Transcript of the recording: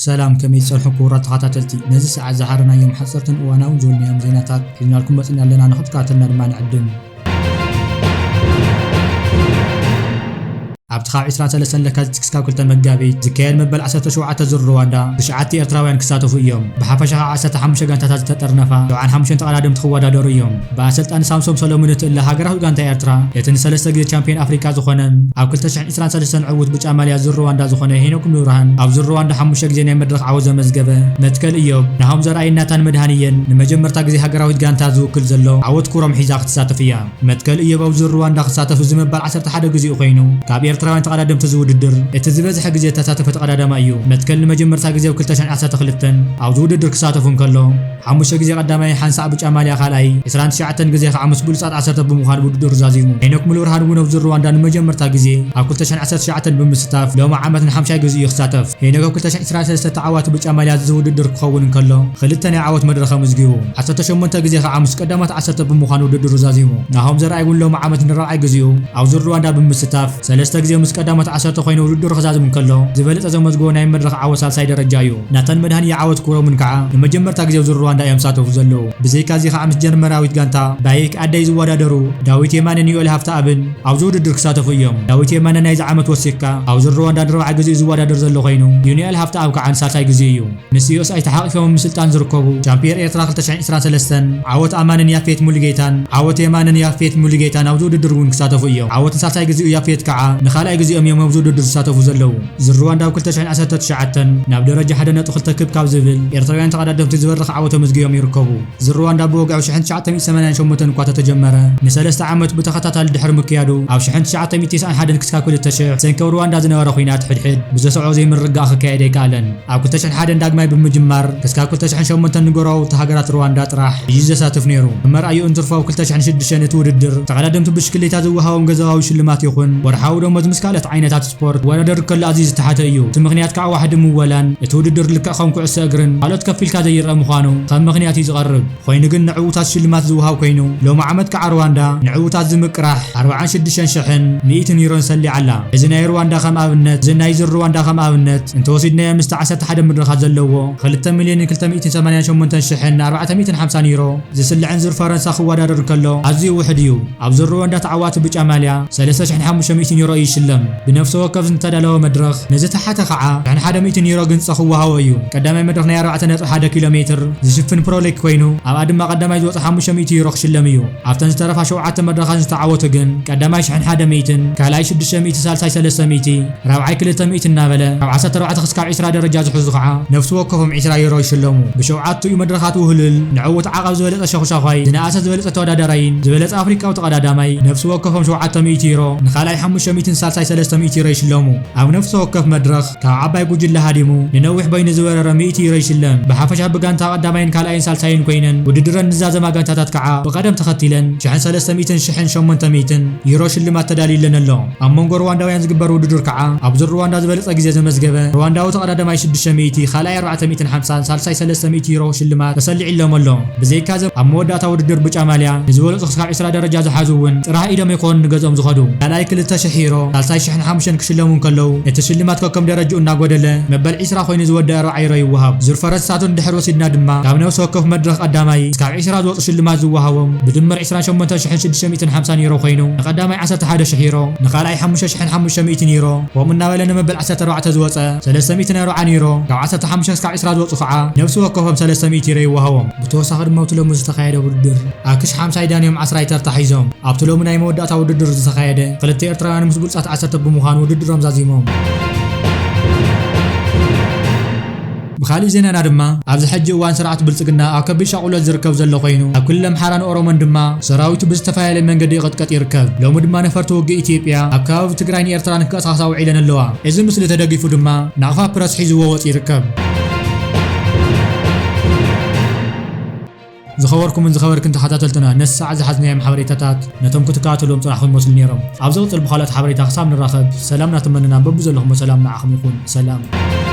ሰላም፣ ከመይ ትጸንሑ ክቡራት ተኸታተልቲ? ነዚ ሰዓት ዝሓረናዮም ሓጸርትን እዋናውን ዝበልናዮም ዜናታት ሒዝናልኩም መጺና ኣለና፣ ንኽትከታተልና ድማ ንዕድም። ኣብቲ ካብ ዕስራን ሰለስተን ለካቲት ክሳብ ክልተ መጋቢት ዝካየድ መበል ዓሰርተ ሸውዓተ ዙር ሩዋንዳ ትሽዓተ ኤርትራውያን ክሳተፉ እዮም። ብሓፈሻ ከዓ ዓሰርተ ሓሙሽተ ጋንታታት ዝተጠርነፋ፣ ሰብዓን ሓሙሽተን ተቐዳደምቲ ክወዳደሩ እዮም። ብኣሰልጣኒ ሳምሶም ሰሎሙን እትእለ ሃገራዊት ጋንታ ኤርትራ፣ እቲ ንሰለስተ ግዜ ቻምፒዮን ኣፍሪቃ ዝኾነን ኣብ ክልተ ሽሕን ዕስራን ሰለስተን ዕዉት ብጫ ማልያ ዙር ሩዋንዳ ዝኾነ ሄኖክ ሙሉብርሃን፣ ኣብ ዙር ሩዋንዳ ሓሙሽተ ግዜ ናይ መድረኽ ዓወት ዘመዝገበ፣ መትከል እዮብ፣ ናሆም ዘርኣይን ናታን መድሃንየን ንመጀመርታ ግዜ ሃገራዊት ጋንታ ዝውክል ዘሎ ዓወት ኩሮም ሒዛ ክትሳተፍ እያ። መትከል እዮብ ኣብ ዙር ሩዋንዳ ክሳተፍ እዚ ምባል ዓሰርተ ሓደ ግዜኡ ኮይኑ፣ ካብ ኤርትራውያን ተቐዳደምቲ እዚ ውድድር እቲ ዝበዝሐ ግዜ እተሳተፈ ተቐዳዳማይ እዩ። መትከል ንመጀመርታ ግዜ ኣብ ክልተ ሽሕን ዓሰርተ ክልተን ኣብዚ ውድድር ክሳተፍ እንከሎ፣ ሓሙሽተ ግዜ ቀዳማይ፣ ሓንሳእ ብጫ ማልያ ካልኣይ፣ ዕስራን ትሽዓተን ግዜ ከዓ ምስ ብሉጻት ዓሰርተ ብምዃን ውድድሩ ዛዚሙ። ሄኖክ ሙሉብርሃን እውን ኣብዚ ሩዋንዳ ንመጀመርታ ግዜ ኣብ ክልተ ሽሕን ዓሰርተ ትሽዓተን ብምስታፍ፣ ሎሚ ዓመት ንሓምሻይ ግዜኡ እዩ ክሳተፍ። ሄኖክ ኣብ ክልተ ሽሕን ዕስራን ሰለስተ ተዓዋቲ ብጫ ማልያ እዚ ውድድር ክኸውን እንከሎ፣ ክልተ ናይ ዓወት መድረኽ ኣመዝጊቡ። ዓሰርተ ሸሞንተ ግዜ ከዓ ምስ ቀዳሞት ዓሰርተ ብምዃን ውድድሩ ዛዚሙ። ናሆም ዘርኣይ እውን ሎሚ ዓመት ንራብዓይ ግዜኡ ኣብዚ ሩዋንዳ ብምስታፍ፣ ሰለስተ ግዜ ምስ ቀዳሞት ዓሰርተ ኮይኑ ውድድሩ ክዛዝም እንከሎ፣ ዝበለጸ ዘመዝግቦ ናይ መድረኽ ዓወት ሳልሳይ ደረጃ እዩ። ናታን መድሃንየ ዓወት ኩሮምን ከዓ ንመጀመርታ ግዜ ኣብ ዙር ሩዋንዳ እዮም ዝሳተፉ ዘለዉ። ብዘይካ እዚ ከዓ ምስ ጀርመናዊት ጋንታ ባይክ ኣደይ ዝወዳደሩ ዳዊት የማነን ዩኤል ሃፍተኣብን ኣብዚ ውድድር ክሳተፉ እዮም። ዳዊት የማነ ናይዚ ዓመት ወሲኽካ ኣብ ዙር ሩዋንዳ ንረብዓይ ግዜኡ ዝወዳደር ዘሎ ኮይኑ፣ ዩኒኤል ሃፍተኣብ ከዓ ንሳልሳይ ግዜኡ እዩ። ምስ ዩኤስኣይ ተሓቒፎም ኣብ ምስልጣን ዝርከቡ ቻምፒየን ኤርትራ ክልተ ሽሕን ዕስራን ሰለስተን ዓወት ኣማንን ያፌት ሙሉጌታን፣ ዓወት የማነን ያፌት ሙሉጌታን ኣብዚ ውድድር እውን ክሳተፉ እዮም። ዓወት ንሳልሳይ ግዜኡ ያፌት ከዓ ንኻልኣይ ግዜኦም እዮም ኣብዚ ውድድር ዝሳተፉ ዘለዉ። ዙር ሩዋንዳ ኣብ ክልተ ሽሕን ዓሰርተ ትሽዓተን ናብ ደረጃ ሓደ ነጥቢ ክልተ ክብ ካብ ዝብል ኤርትራውያን ተቐዳደምቲ ዝበረኸ ዓወት ኣመዝጊቦም ይርከቡ። ዙር ሩዋንዳ ብወግዒ ኣብ ሽሕን ትሽዓተ ሚእትን ሰማንያን ሸሞንተን እኳ ተተጀመረ፣ ንሰለስተ ዓመት ብተኸታታሊ ድሕሪ ምክያዱ፣ ኣብ ሽሕን ትሽዓተ ሚእትን ተስዓን ሓደን ክሳብ ክልተ ሽሕ ብሰንኪ ኣብ ሩዋንዳ ዝነበረ ኲናት ሕድሕድ ብዘስዕቦ ዘይምርግጋእ ክካየድ ኣይከኣለን። ኣብ ክልተ ሽሕን ሓደን ዳግማይ ብምጅማር፣ ክሳብ ክልተ ሽሕን ሸሞንተን ንጎረባብቲ ሃገራት ሩዋንዳ ጥራሕ እዩ ዘሳትፍ ነይሩ። ብመርኣዩ እንትርፎ ኣብ ክልተ ሽሕን ሽዱሽተን እቲ ውድድር ተቐዳደምቲ ብሽክሌታ ዝወሃቦም ገንዘባዊ ሽልማት ይኹን ወርሓዊ ደሞዝ ምስ ካልኦት ዓይነታት ስፖርት ክወዳደር ከሎ ኣዝዩ ዝተሓተ እዩ። እቲ ምኽንያት ከዓ ዋሕዲ ምወላን እቲ ውድድር ልክዕ ከም ኩዕሶ እግርን ካልኦት ከፊልካ ዘይረኣ ምዃኑ ከም ምኽንያት እዩ ዝቐርብ። ኮይኑ ግን ንዕዉታት ሽልማት ዝወሃብ ኮይኑ፣ ሎሚ ዓመት ከዓ ሩዋንዳ ንዕዉታት ዝምቅራሕ ኣርባዓን ሽዱሽተን ሽሕን ሚእትን ዩሮን ሰሊዓ ኣላ። እዚ ናይ ሩዋንዳ ከም ኣብነት፣ እዚ ናይ ዙር ሩዋንዳ ከም ኣብነት እንተወሲድናዮ፣ ምስቲ ዓሰርተ ሓደ መድረኻት ዘለዎ ክልተ ሚልዮንን ክልተ ሚእትን ሰማንያን ሸሞንተን ሽሕን ኣርባዕተ ሚእትን ሓምሳን ዩሮ ዝስልዕን ዙር ፈረንሳ ክወዳደር እንከሎ ኣዝዩ ውሑድ እዩ። ኣብ ዙር ሩዋንዳ ተዓዋቲ ብጫ ማልያ ሰለስተ ሽሕን ሓሙሽተ ሚእትን ዩሮ ይሽለም። ብነፍሲ ወከፍ ዝተዳለወ መድረኽ ንዝተሓተ ከዓ ሽሕን ሓደ ሚእትን ዩሮ ግንጸ ክወሃቦ እዩ። ቀዳማይ መድረኽ ናይ ኣርባዕተ ነጥቢ ሓደ ኪሎ ሜትር ዝሽፍን ፕሮሌክ ኮይኑ፣ ኣብኣ ድማ ቀዳማይ ዝወጸ ሓሙሽተ ሚእቲ ዩሮ ክሽለም እዩ። ኣብተን ዝተረፋ ሸውዓተ መድረኻት ዝተዓወቱ ግን ቀዳማይ ሽሕን ሓደ ሚእትን፣ ካልኣይ ሽዱሽተ ሚእቲ፣ ሳልሳይ ሰለስተ ሚእቲ፣ ራብዓይ ክልተ ሚእቲ እናበለ ካብ ዓሰርተ ኣርባዕተ ክስካብ ዕስራ ደረጃ ዝሕዙ ከዓ ነፍሲ ወከፎም ዕስራ ዩሮ ይሽለሙ። ብሸውዓቲኡ መድረኻት ውህልል ንዕዉት ዓቐብ ዝበለጸ ሸኹሻዃይ፣ ዝነኣሰ ዝበለጸ ተወዳዳራይን ዝበለጸ ኣፍሪቃዊ ተቐዳዳማይ ነፍሲ ወከፎም ሸውዓተ ሚእቲ ዩሮ፣ ንኻልኣይ ሓሙሽተ ሚእትን ሳልሳይ ሰለስተ ሚእቲ ዩሮ ይሽለሙ። ኣብ ነፍሲ ወከፍ መድረኽ ካብ ዓባይ ጉጅለ ሃዲሙ ንነዊሕ በይኑ ዝበረረ ሚእቲ ዩሮ ይሽለም። ብሓፈሻ ብጋንታ ቀዳማይን ካልኣይን ሳልሳይን ኮይነን ውድድረን ዝዛዘማ ጋንታታት ከዓ ብቐደም ተኸቲለን ሽሕን ሰለስተ ሚእትን ሽሕን ሸሞንተ ሚእትን ዩሮ ሽልማት ተዳልዩለን ኣሎ። ኣብ መንጎ ሩዋንዳውያን ዝግበር ውድድር ከዓ ኣብ ዙር ሩዋንዳ ዝበለጸ ግዜ ዘመዝገበ ሩዋንዳዊ ተቐዳዳማይ ሽዱሽተ ሚእቲ፣ ካልኣይ ኣርባዕተ ሚእትን ሓምሳን፣ ሳልሳይ ሰለስተ ሚእቲ ዩሮ ሽልማት ተሰሊዕሎም ኣሎ። ብዘይካዚ ኣብ መወዳእታ ውድድር ብጫ ማልያ ንዝበለጹ ክሳብ ዕስራ ደረጃ ዝሓዙ እውን ጥራሕ ኢዶም ኣይኮኑን ንገዝኦም ዝኸዱ። ካልኣይ ክልተ ሽሕ ዩሮ፣ ሳልሳይ ሽሕን ሓሙሽተን ክሽለሙ እንከለዉ፣ እቲ ሽልማት ከከም ደረጅኡ እናጎደለ መበል ዕስራ ኮይኑ ዝወደአ ኣርብዓ ዩሮ ይወሃብ። ዙር ፈረንሳታት እንድሕር ወሲድና ድማ ካብ ነፍሲ ወከፍ መድረኽ ቀዳማይ እስካብ ዕስራ ዝወጹ ሽልማት ዝወሃቦም ብድምር ዕስራን ሸሞንተ ሽሕን ሽዱሽተ ሚእትን ሓምሳን ዩሮ ኮይኑ፣ ንቐዳማይ ዓሰርተ ሓደ ሽሕ ዩሮ፣ ንኻልኣይ ሓሙሽተ ሽሕን ሓሙሽተ ሚእትን ዩሮ፣ ከምኡ እናበለ ንመበል ዓሰርተ ኣርባዕተ ዝወጸ ሰለስተ ሚእትን ኣርብዓን ዩሮ፣ ካብ ዓሰርተ ሓሙሽተ ክሳብ ዕስራ ዝወጹ ከዓ ነፍሲ ወከፎም ሰለስተ ሚእቲ ዩሮ ይወሃቦም። ብተወሳኺ ድማ ኣብቲ ሎሚ ዝተኻየደ ውድድር ኣክሽ ሓምሳይ ዳንዮም ዓስራይ ተርታ ሒዞም። ኣብቲ ሎሚ ናይ መወዳእታ ውድድር ዝተኻየደ ክልተ ኤርትራውያን ምስ ብሉጻት ዓሰርተ ብምዃን ውድድሮም ዛዚሞም። ብኻሊእ ዜናና ድማ ኣብዚ ሕጂ እዋን ስርዓት ብልጽግና ኣብ ከቢድ ሻቑሎት ዝርከብ ዘሎ ኮይኑ፣ ኣብ ክልል ኣምሓራን ኦሮሞን ድማ ሰራዊቱ ብዝተፈላለየ መንገዲ ይቕጥቀጥ ይርከብ። ሎሚ ድማ ነፈርቲ ውግእ ኢትዮጵያ ኣብ ከባቢ ትግራይን ኤርትራን ክቀሳቕሳ ውዒለን ኣለዋ። እዚ ምስሊ ተደጊፉ ድማ ናቕፋ ፕረስ ሒዝዎ ወፂኡ ይርከብ። ዝኸበርኩምን ዝኸበርክን ተኸታተልትና፣ ነዚ ሰዓት ዝሓዝናዮም ሓበሬታታት ነቶም ክትከታተልዎም ዝጸናሕኩም ይመስሉ ነይሮም። ኣብ ዝቕጽል ብኻልኦት ሓበሬታ ክሳብ ንራኸብ፣ ሰላም እናተመነና፣ በብዘለኹሞ ሰላም ንዓኹም ይኹን። ሰላም።